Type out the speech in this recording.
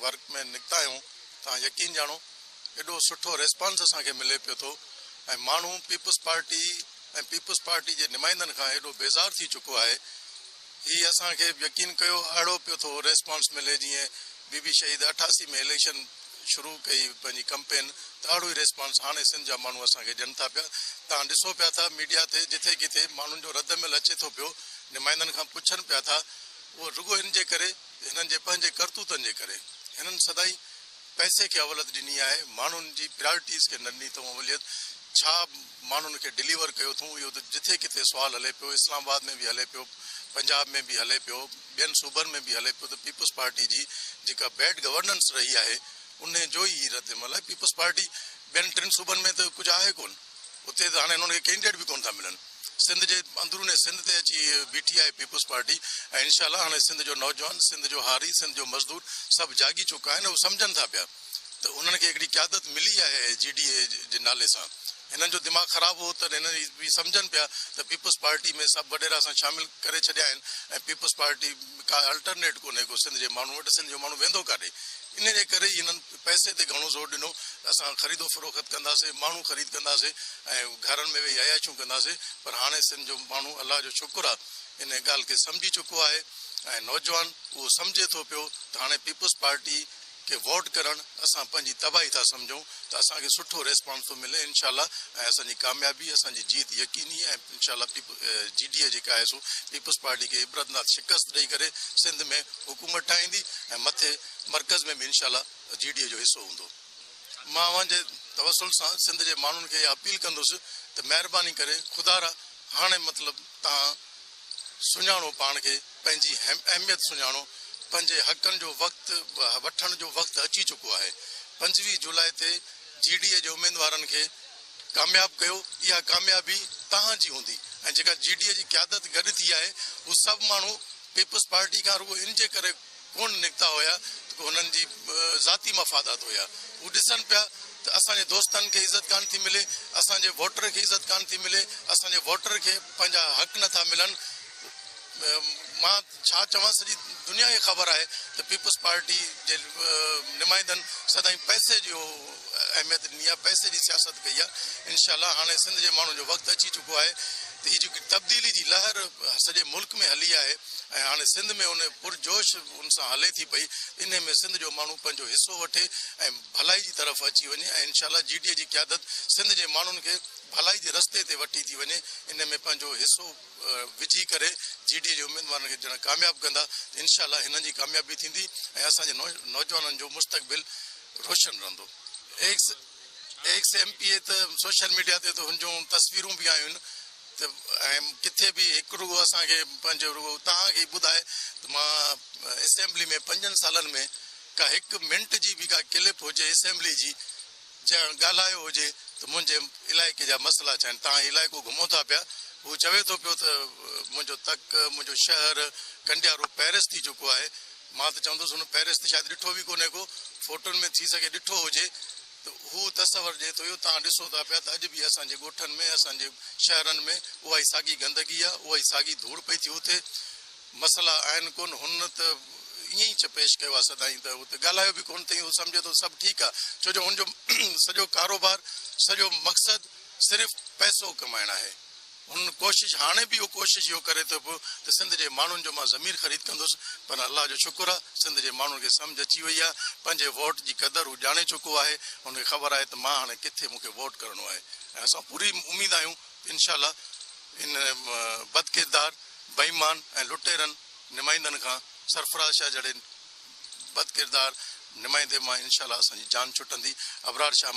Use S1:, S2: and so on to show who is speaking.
S1: Work ۾ نڪتا آهيون توهان يقين ڄاڻو ايڏو سٺو ريسپانس اسان کي ملي پيو ٿو ۽ ماڻهو پيپلز پارٽي ۽ پيپلز پارٽي جي نمائندن کان ايڏو بيزار ٿي چڪو آهي هي اسان کي يقين ڪيو اهڙو پيو ٿو ريسپانس ملي جيئن بي بي شهيد 88 ۾ اليڪشن شروع ڪئي پنهنجي ڪمپين ته اهڙو ئي ريسپانس هاڻي سنڌ جا ماڻهو اسان کي ڏين ٿا پيا. توهان ڏسو پيا ٿا ميڊيا تي جٿي ڪٿي ماڻهن جو رد عمل اچي ٿو پيو نمائندن کان پڇن پيا ٿا اهو رڳو ان جي ڪري هنن جي پنهنجي ڪرتوتن جي ڪري هنن سدائين پئسي کي اوليت ڏني آهي ماڻهن جي پرائرٽيز کي نه ڏني اٿئون اوليت ڇا ماڻهن کي ڊليور ڪيو اٿئون اهو ته جٿي ڪٿي سوال هلي پيو اسلام آباد ۾ به هلي پيو پنجاب ۾ به هلي پيو ٻين صوبن ۾ به هلي پيو ته پيپلز پارٽي جي جيڪا بيڊ گورننس رهي آهي انهي جو ئي رد عمل آهي پيپلز پارٽي ٻين ٽن صوبن ۾ ته ڪجهه آهي ڪون اتي ته هاڻي هنن کي ڪينڊيڊيٽ به ڪون ٿا ملن سنڌ جي اندرون سنڌ تي اچي بيٺي آهي پيپلز پارٽي ۽ انشاء الله هاڻي سنڌ جو نوجوان سنڌ جو هاري سنڌ جو مزدور سڀ جاڳي چڪا آهن اهي سمجهن ٿا پيا ته انهن کي هڪڙي قيادت ملي آهي جي ڊي اي جي نالي سان هنن جو دماغ خراب هو ته هنن به سمجهن پيا ته پيپلز پارٽي ۾ سڀ وڏيرا اسان شامل ڪري ڇڏيا آهن ۽ پيپلز پارٽي ڪا الٽرنيٽ ڪونهي ڪو سنڌ جي ماڻهن وٽ سنڌ جو ماڻهو ويندو ڪاڏي انهي جي ڪري ئي هنن پئسي تي گهڻو زور ڏنو ته اسان خريد و فروخت ڪنداسين ماڻهو خريد ڪنداسين ۽ گهرن ۾ ويهي عياشيون ڪنداسين پر هاڻي سنڌ جو ماڻهو الله جو شڪر آهي انهي ڳالهه کي سمجهي چڪو آهي ۽ نوجوان اهو سمجهي ٿو پيو ته هاڻي پيپلز پارٽي کي ووٽ ڪرڻ اسان پنهنجي تباهي ٿا سمجهون ته اسان کي سٺو ريسپانس ٿو ملي انشاء الله ۽ اسان جي ڪاميابي اسان جي جيت يقيني ۽ انشاء الله جي ڊي اي جيڪا آهي سو پيپلز پارٽي کي عبرتناڪ شڪست ڏئي ڪري سنڌ ۾ حڪومت ٺاهيندي ۽ مٿي مرڪز ۾ به انشاء الله جي ڊي اي جو حصو هوندو. مان اوهان جي توسل سان سنڌ جي ماڻهن کي اها اپيل ڪندس ته مهرباني ڪري خدارا هاڻي مطلب توهان سڃاڻو پاڻ کي پنهنجي اهميت سڃاڻو پنهنجي حقن جو وقت وٺڻ جو وقت اچي چڪو آهي 25 جولاء تي جي ڊي اي جي اميدوارن کي ڪامياب ڪيو اها ڪاميابي توهان جي هوندي ۽ جيڪا جي ڊي اي جي قيادت گڏ ٿي آهي هو سڀ ماڻهو پيپلز پارٽي کان رڳو ان جي ڪري ڪونه نڪتا هيا ته ڪو هنن جي ذاتي مفادات هيا. هو ڏسن پيا ته اسان جي دوستن کي عزت ڪانه ٿي ملي، اسان جي ووٽر کي عزت ڪانه ٿي ملي، اسان جي ووٽر کي پنهنجا حق نه ٿا ملن. مان ڇا چوان سڄي دنيا کي خبر آهي ته پيپلز پارٽي جي نمائندن سدائين پئسي جو اهميت ڏني آهي، پئسي جي سياست ڪئي آهي. انشاء الله هاڻي سنڌ جي ماڻهن جو وقت اچي چڪو آهي ته هي جيڪي تبديلي جي لهر سڄي ملڪ ۾ هلي آهي ۽ هاڻي سنڌ ۾ ان پرجوش ان سان هلي ٿي پئي انهي ۾ سنڌ جو ماڻهو پنهنجو حصو وٺي ۽ ڀلائي جي طرف اچي وڃي ۽ انشاء الله جي ڊي اي جي قيادت سنڌ جي ماڻهن کي ڀلائي جي رستي تي وٺي ٿي وڃي انهي ۾ پنهنجو حصو وجهي ڪري جي ڊي اي جي اميدوارن کي جڏهن ڪامياب ڪندا ته انشاء الله هنن جي ڪاميابي ٿيندي ۽ اسان جي نوجوانن جو مستقبل روشن رهندو. ايڪس ايم پي اي ته سوشل ميڊيا تي ته هن جون تصويرون به آيون ته ۽ ڪٿي به هڪ رڳو اسان کي پنهنجو رڳو توهان کي ئي ٻڌائي ته مان اسيمبلي ۾ پنجن سالن ۾ ڪا هڪ منٽ جي به ڪا ڪلپ هجي اسيمبلي جي جنهن ڳالهايو هجي ته منهنجي علائقي جا مسئلا ڇا آهن توهان علائقو گهمو ٿا پيا هو چوي ٿو پيو ته منهنجو تڪ منهنجو شهر ڪنڊيارو پيرس ٿي چڪو آهي مان ته چوندس هن پيرس ته شايد ڏٺو به ڪونهي ڪو فوٽن ۾ ٿي سگهي ڏٺو هجي ته هو تصور ڏئي ٿو اهو توهان ڏسو ٿا پيا ته اڄ به اسان جي ڳوٺن ۾ اسان جي شهرن ۾ اها ئي ساڳي گندگي آهي اها ئي ساڳي ڌوڙ پئي ٿي اٿي مسئلا آهن ڪونه هن ته ائين ئي پيش ڪيو آهي سدائين ته هو ته ڳالهايو به ڪونه اٿئي هو سمجهي ٿو سڀ ٺيڪ آهي ڇو جو هن جو سڄو ڪاروبار سڄو مقصد صرف پئسو ڪمائڻ آهي. هن ڪوشش هاڻي به اهو ڪوشش اهو ڪري ٿو پيو ته سنڌ جي ماڻهن جو مان ضمير خريد ڪندس پر الله جو شڪر آ سنڌ جي ماڻهن کي سمجهه اچي وئي آ پنهنجي ووٽ جي قدر هو ڄاڻي چڪو آهي هن کي خبر آهي ته مان هاڻي ڪٿي مون کي ووٽ ڪرڻو آهي ۽ اسان پوري اميد آهيون ته انشاء الله ان بدڪردار بيمان ۽ لٽيرن نمائندن کان سرفراز شاهه جهڙي بدڪردار نمائندي مان انشاء الله اسان جي جان ڇٽندي ابرار شاهه.